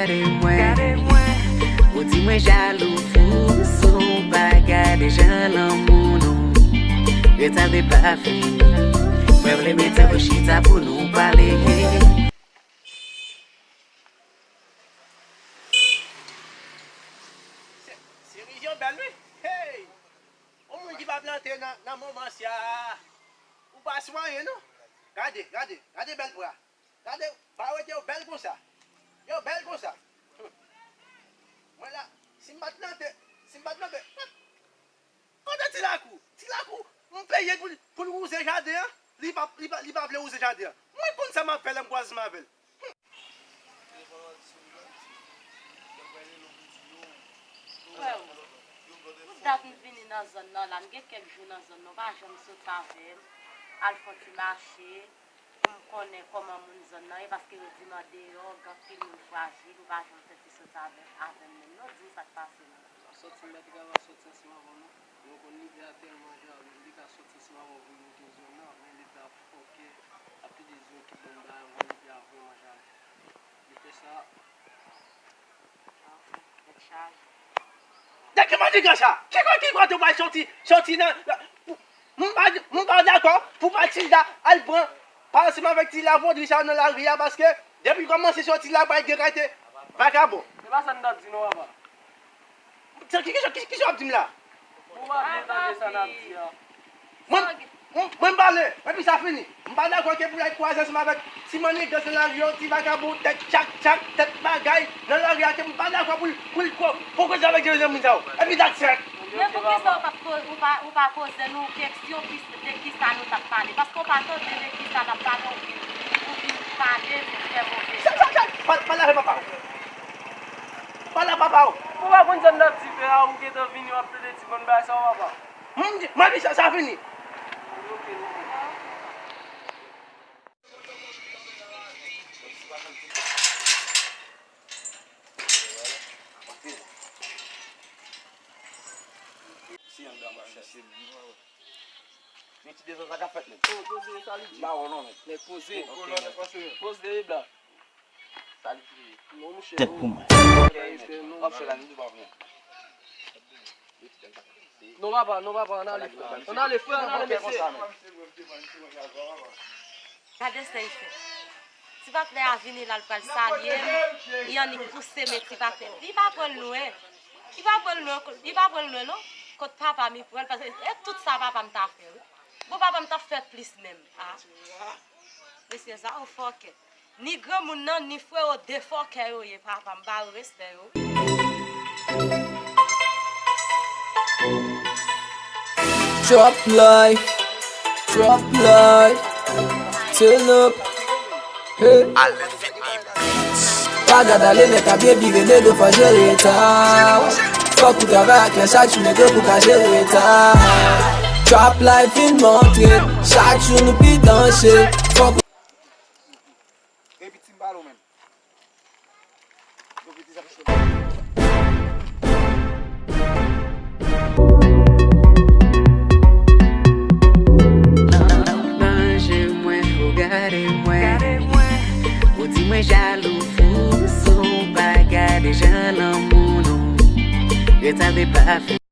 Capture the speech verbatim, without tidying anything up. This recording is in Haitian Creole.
Gade mwen, ou di mwen jalou, fou, si w pa gade jan lanmou nou retarde pa fini. Mwen vle mete w chita pou nou pale. Se, se rejyon bèl, wi. Hey! Yon moun ki pa plante nan, nan moman sa a, ou pa sou anyen, non. Gade, gade, gade bèl bra. Gade, ba yo te yo bèl konsa. Yo bèl konsa. Hum. Mwen la, si m pa t plante, si m pa t plante, kote ti lakou? Ti lakou, m peye pou, pou l wouze jaden an, li pa, li pa, li pa vle wouze jaden an. Mwen konn sa m ap fè lè m kwaze m avè l. Frè m, pou dat m vini nan zòn nan la, m gen kèk jou nan zòn nan, w pa janm soti avè m, al fè yon ti mache, pou m konnen kòman moun zòn nan ye, paske yo di m andeyò, gen anpil moun frajil, ou pa janm fè ti soti avè, avè m menm non, di m sa k pase menm. Sa sòti mèt travay sòti ansanm avè w non. Nou konn lidè a tèlman jargon, li ka sòti ansanm avè w pou l monte zòn nan, men li ta fòkè, ap plede di yon tout bann bagay, yon lidè a vrèman jargon. Li fè sa. Tèt chaje. Dèk ki mandigan sa? Ki kote, ki kote w bay sòti, sòti nan, nan, m pa, m pa dakò pou Matilda al pran, pa ansanm avèk ti Lavondri sa nan lari a, paske depi l kòmanse sòti la, bay gen kalite vakabon. Se pa sa n t ap di non, papa. Sa ki, ki, ki, ki sa w ap di m la? Ou pa byen tande sa n ap di a. Mwen, mwen, mwen m pale, epi sa fini. M pa dakò ke pou l al kwaze ansanm avèk ti mannigans nan lari yo, ti vakabon, tèt tchak tchak, tèt bagay nan lari a, ke m pa dakò pou l, pou l ko-, kokoze avèk jan moun sa yo. Epi dat sèk. Men poukisa w pa t ko-, ou pa, ou pa poze nou kesyon ki, de kisa nou t ap pale? Paske w pa tande de kisa n ap pale, ou vin, ou vin pale, vin fè move. Chay, chay, chay! Pa, pale avè papa w. Pale a papa w. Ou pa konn sa n ap di fè a, ou gentan vini, w ap plede di bann bagay sa yo, papa. Mwen di, mwen di sa, sa fini. Si anndan, mwen chèche. Yon ti dezòd sa k ap fèt menm. Poze, sa li di. M pa wè w non, menm. Nèg poze. Poze, bla. Sa li di. Non, monchè. Tèt pou mwen. W ap fè la, nou tou pa vle. Non, papa, non, papa, ann ale, frè. Ann ale, frè, ann ale, mesye. Gade sa li fè. Ti patnè a vini la, l pral salye m. Li annik pouse men ti patnè. Li pa pran l lwen. Li pa pran l lwen, li pa pran l lwen, non. Kot papa m, li pran l, paske e tout sa papa m ta fè, wi. Bon, papa m t ap fè plis menm. Ah. Mesye sa, yon fòkè. Ni granmoun nan, ni frè yo, de fòkè yo ye, papa m, ba yo respè yo. Trap life, trap life, turn up, hey. Pa gad ale nèg ap byen vire, nèg yo fò jere tan. Fòk ou travay ak lè chak jou, nèg yo pou ka jere tan. Trap life vin montre, chak jou nou pi danje. Fòk Epi ti m pale w menm. Nan danje mwen, ou gade mwen. Ou di mwen jalou, fou, si w pa gade jan lanmou nou retarde pa fini.